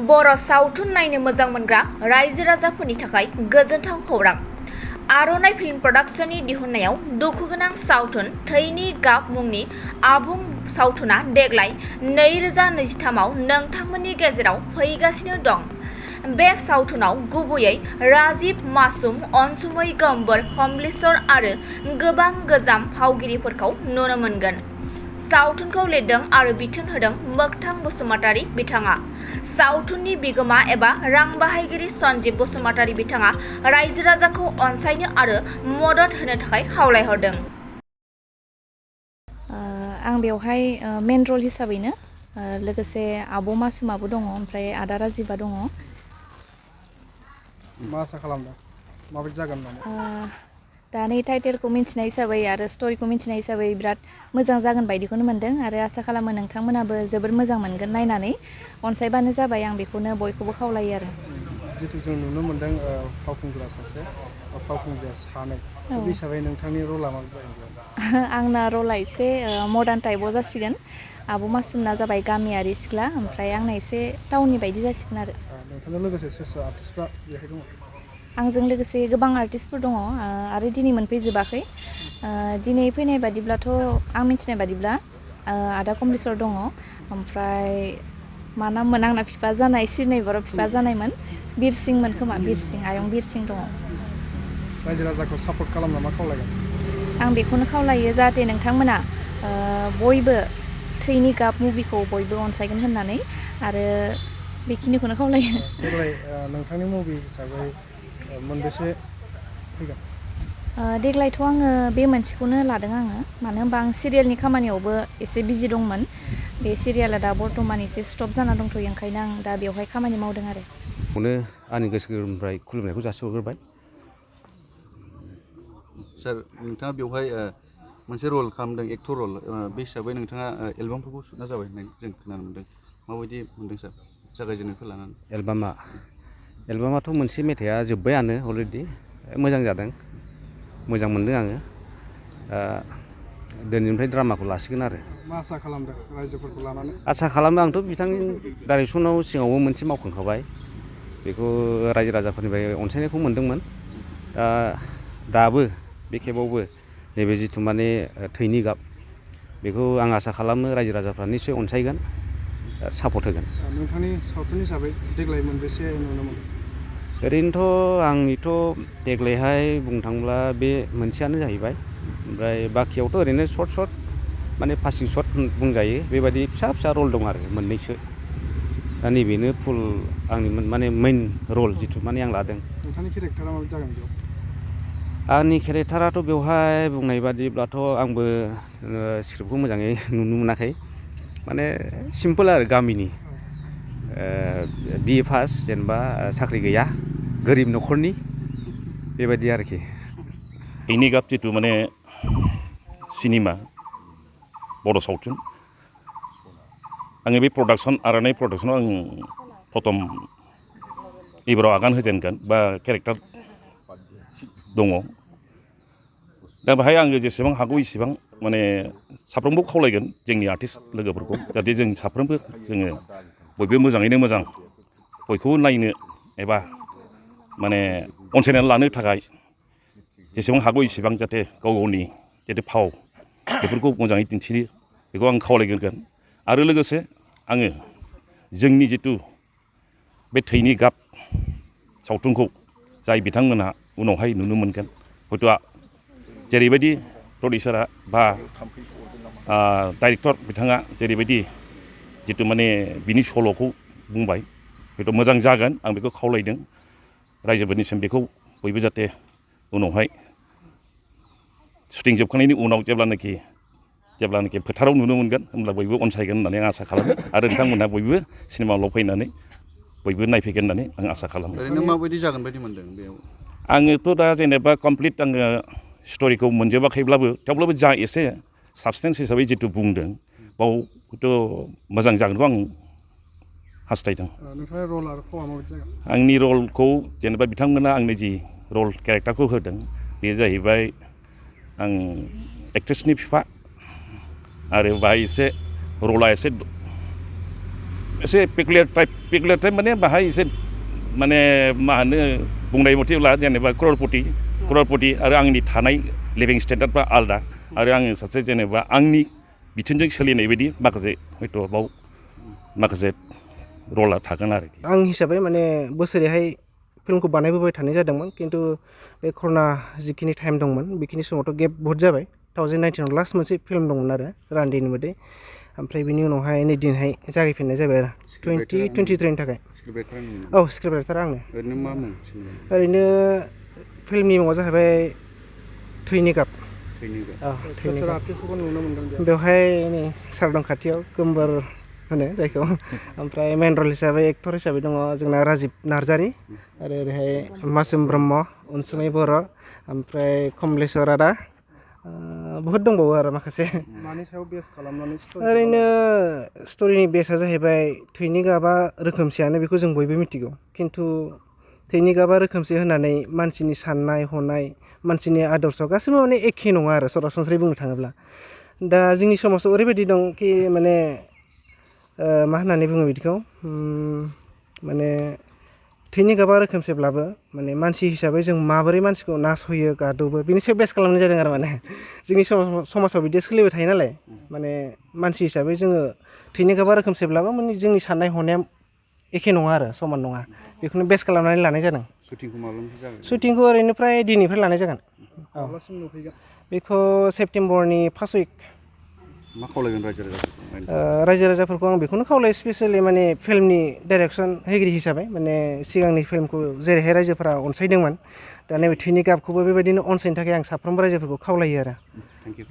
बर' सावथुन नायनो मोजां मोनग्रा रायजो राजाफोरनि थाखाय गोजोनथाव खौरां। आर'नाइ फिल्म प्रडाक्शननि दिहुननायाव दुखुगोनां सावथुन थैनि गाब मुंनि आबुं सावथुना देग्लाय 2023आव नोंथांमोननि गेजेराव फैगासिनो दं। बे सावथुनाव गुबैयै राजिब मासुम, अनसुमै गम्बर, कमलेश्वर आरो गोबां गोजाम फावगिरिफोरखौ नुनो मोनगोन। सावथुनखौ लिरदों आरो बिथोन होदों मोगथां बसुमतारी बिथाङा। सावथुननि बिगोमा एबा रां बाहायगिरि सन्जीब बसुमतारी बिथाङा रायजो राजाखौ अनसायनो आरो मदद होनो थाखाय खावलायहरदों। आं बेवहाय मेन रल हिसाबैनो लोगोसे आब' मासुमाबो दङ, ओमफ्राय आदा राजिबा दङ। मा आसा खालामदों माबायदि जागोन होननानै? दा नै टाइटेलखौ मिन्थिनाय हिसाबै आरो स्ट'रिखौ मिन्थिनाय हिसाबै बिराद मोजां जागोन बायदिखौनो मोन्दों आरो आसा खालामो नोंथांमोनाबो जोबोर मोजां मोनगोन नायनानै। अनसायबानो जाबाय, आं बेखौनो बयखौबो खावलायो आरो। जितु जों नुनो मोन्दों फावखुंग्रा सासे, फावखुंग्रिया सानै, बे हिसाबै नोंथांनि रला माबायदि जागोन? आंना रला एसे मडार्न टाइपआव जासिगोन। आब' मासुमना जाबाय गामियारि सिख्ला, ओमफ्राय आंना एसे टाउननि बायदि जासिगोन आरो। नोंथांजों लोगोसे सोर सोर आर्टिस्टफ्रा बेहाय दङ? आंजों लोगोसे गोबां आर्टिस्टफोर दङ आरो दिनै मोनफैजोबाखै। दिनै फैनाय बादिब्लाथ' आं मिथिनाय बादिब्ला आदा कमलेश्वर दङ, ओमफ्राय मा नाममोन आंना बिफा जानाय, सिरनै बर' बिफा जानायमोन, बिरसिंमोन खोमा, बिरसिं, आयं बिरसिं दङ। रायजो राजाखौ सापर्ट खालामना मा खावलायगोन? आं बेखौनो खावलायो जाहाथे नोंथांमोना बयबो थैनि गाब मुभिखौ बयबो अनसायगोन होननानै, आरो बेखिनिखौनो खावलायो। देग्लाय नोंथांनि मुभि हिसाबै मोनबेसे फैगोन? देग्लायथ' आङो बे मोनसेखौनो लादों आङो, मानो होनबा आं सिरियालनि खामानियावबो एसे बिजि दंमोन। बे सिरियाला दा बर्थमान एसे स्टप जाना दंथ'यो, ओंखायनो आं दा बेवहाय खामानि मावदों आरो। आंनि गोसो गोरबोनिफ्राय खुलुमनायखौ जासिहरग्रोबाय। सार, नोंथाङा बेवहाय मोनसे रल खालामदों, एक्टर रल। बे हिसाबै नोंथाङा एलबामफोरखौ सुटना जाबाय होननानै जों खोनानो मोन्दों। माबायदि मोन्दों सार जागायजेननायनिफ्राय लानानै? एलबामाथ' मोनसे मेथाइआ जोब्बायानो अलरेडि, मोजां जादों, मोजां मोनदों आङो। दिनैनिफ्राय ड्रामाखौ लासिगोन आरो। मा आसा खालामदों रायजोफोरखौ लानानै? आसा खालामो, आंथ' बिथांनि डाइरेक्सनाव सिगाङावबो मोनसे मावखांखाबाय, बेखौ रायजो राजाफोरनिफ्राय अनसायनायखौ मोन्दोंमोन। दाबो बे खेबावबो नैबे जिथु माने थैनि गाब, बेखौ आं आसा खालामो रायजो राजाफ्रा निस्सय अनसायगोन, सापर्ट होगोन। नोंथांनि सावथुन हिसाबै देग्लाय मोनबेसे नुनो मोनो? ओरैनोथ' आंनिथ' देग्लायहाय बुंनो थाङोब्ला बे मोनसेयानो जाहैबाय, ओमफ्राय बाखियावथ' ओरैनो सर्ट माने पासिं सर्ट बुंजायो, बेबायदि फिसा फिसा रल दं आरो मोननैसो। दा नैबेनो फुल आंनि माने मेइन रल जिथु माने आं लादों। नोंथांनि केरेक्टारा माबायदि जागोन बेयाव? आंनि केरेक्टाराथ' बेवहाय बुंनाय बादिब्लाथ' आंबो स्क्रिप्टखौ मोजाङै नुनो मोनाखै, माने सिम्पोल आरो गामिनि BA पास, जेनेबा साख्रि गैया, गोरिब न'खरनि, बेबायदि आरोखि। थैनि गाब जिथु माने सिनेमा, बर' सावथुन, आङो बे आर'नाइ प्रडाक्सनाव आं प्रथम एबाराव आगान होजेनगोन बा केरेक्टार दङ। दा बेहाय आङो जेसेबां हागौ इसेबां माने साफ्रोमबो खावलायगोन जोंनि आर्टिस्ट लोगोफोरखौ, जाहाथे जों साफ्रोमबो जोङो बयबो मोजाङैनो मोजां बयखौबो नायनो एबा माने अनसायनानै लानो थाखाय जेसेबां हागौ इसेबां जाहाथे गाव गावनि जितु फाव बेफोरखौ मोजाङै दिन्थियो, बेखौ आं खावलायग्रोगोन। आरो लोगोसे आङो जोंनि जितु बे थैनि गाब सावथुनखौ जाय बिथांमोनहा उनावहाय नुनो मोनगोन, हयथ' जेरैबायदि प्रडिउसारा बा डाइरेक्टर बिथाङा जेरैबायदि जितु माने बिनि सल'खौ बुंबाय, हयथ' मोजां जागोन, आं बेखौ खावलायदों रायजोफोरनिसिम। बेखौ बयबो जाहाथे उनावहाय शुटिं जोबखांनायनि उनाव जेब्लानाखि फोथाराव नुनो मोनगोन, होमब्ला बयबो अनसायगोन होननानै आं आसा खालामो, आरो नोंथांमोनहा बयबो सिनेमा हलाव फैनानै बयबो नायफैगोन होननानै आं आसा खालामो। ओरैनो माबायदि जागोन बायदि मोन्दों बेयाव? आङोथ' दा जेनेबा कमप्लिट आङो स्ट'रिखौ मोनजोबाखैब्लाबो, थेवब्लाबो जा एसे साबसटेन्स हिसाबै जितु बुंदों, बाव हयथ' मोजां जागोनखौ आं हास्थायदों। नोंथांनि रल आरो फावआ माबायदि जागोन? आंनि रलखौ जेनेबा बिथांमोना आंनो जि रल केरेक्टारखौ होदों, बेयो जाहैबाय आं एक्ट्रेसनि बिफा आरो बाहाय एसे रला एसे पेकुलियार टाइप माने बाहाय एसे माने मा होनो बुंनाय मथेब्ला जेनेबा क्ररपति आरो आंनि थानाय लिभिं स्टेन्डार्डफ्रा आलदा आरो आङो सासे जेनेबा आंनि बिथोनजों सोलिनाय बायदि माखासे हयथ' बाव माखासे रला थागोन आरोखि आं हिसाबै माने बोसोरैहाय फिल्मखौ बानायबोबाय थानाय जादोंमोन खिन्थु बे कर'ना जिखिनि टाइम दंमोन बेखिनि समावथ' गेप बहुत जाबाय 2019 लास्ट मोनसे फिल्म दंमोन आरो रान्दिनि मोदै ओमफ्राय बिनि उनावहाय नै दिनहाय जागायफिननाय जाबाय आरो 2023 नि थाखाय औ स्क्रिप्ट राइटार आंनो ओरैनो मा मुं ओरैनो फिल्मनि मुङा जाहैबाय थैनि गाब आर्टिस्टफोरखौ नुनो मोनदों बेवहाय नै सार दं खाथियाव गोमबोर होनो जायखौ ओमफ्राय मेन रल हिसाबै एक्टर हिसाबै दङ जोंना राजिब नार्जारि आरो ओरैहाय मासुम ब्रह्म अनसुमै बर' ओमफ्राय कमलेस्वर आदा बहुद दंबावो आरो माखासे मानि सायाव बेस खालामनानै ओरैनो स्ट'रिनि बेसआ जाहैबाय थैनि गाबा रोखोमसेयानो बेखौ जों बयबो मिथिगौ खिन्थु थैनि गाबा रोखोमसे होननानै मानसिनि साननाय हनाय मानसिनि आदर्श गासैबो माने एखे नङा आरो सरासनस्रायै बुंनो थाङोब्ला दा जोंनि समाजाव ओरैबायदि दं कि माने मा होननानै बुङो बिदिखौ माने थैनि गाबा रोखोमसेब्लाबो माने मानसि हिसाबै जों माबोरै मानसिखौ नासयो गादबो बिनि सायाव बेस खालामनाय जादों आरो माने जोंनि समाजाव बिदि सोलिबाय थायो नालाय माने मानसि हिसाबै जोङो थैनि गाबा रोखोमसेब्लाबो माने जोंनि साननाय हनाया एखे नङा आरो समान नङा बेखौनो बेस खालामनानै लानाय जादों शुटिंखौ माब्लानिफ्राय जागोन शुटिंखौ ओरैनो फ्राय दिनैनिफ्राय लानाय जागोन माब्लासिम नुफैगोन बेखौ सेप्तेम्बरनि फार्स्ट उइक मा खावलायगोन रायजो रायजो राजाफोरखौ आं बेखौनो खावलायो स्पेसियेलि माने फिल्मनि डाइरेक्सन होगिरि हिसाबै माने सिगांनि फिल्मखौ जेरैहाय रायजोफोरा अनसायदोंमोन दा नैबे थैनि गाबखौबो बेबायदिनो अनसायनो थाखाय आं साफ्रोमबो रायजोफोरखौ खावलायो आरो थेंक इउ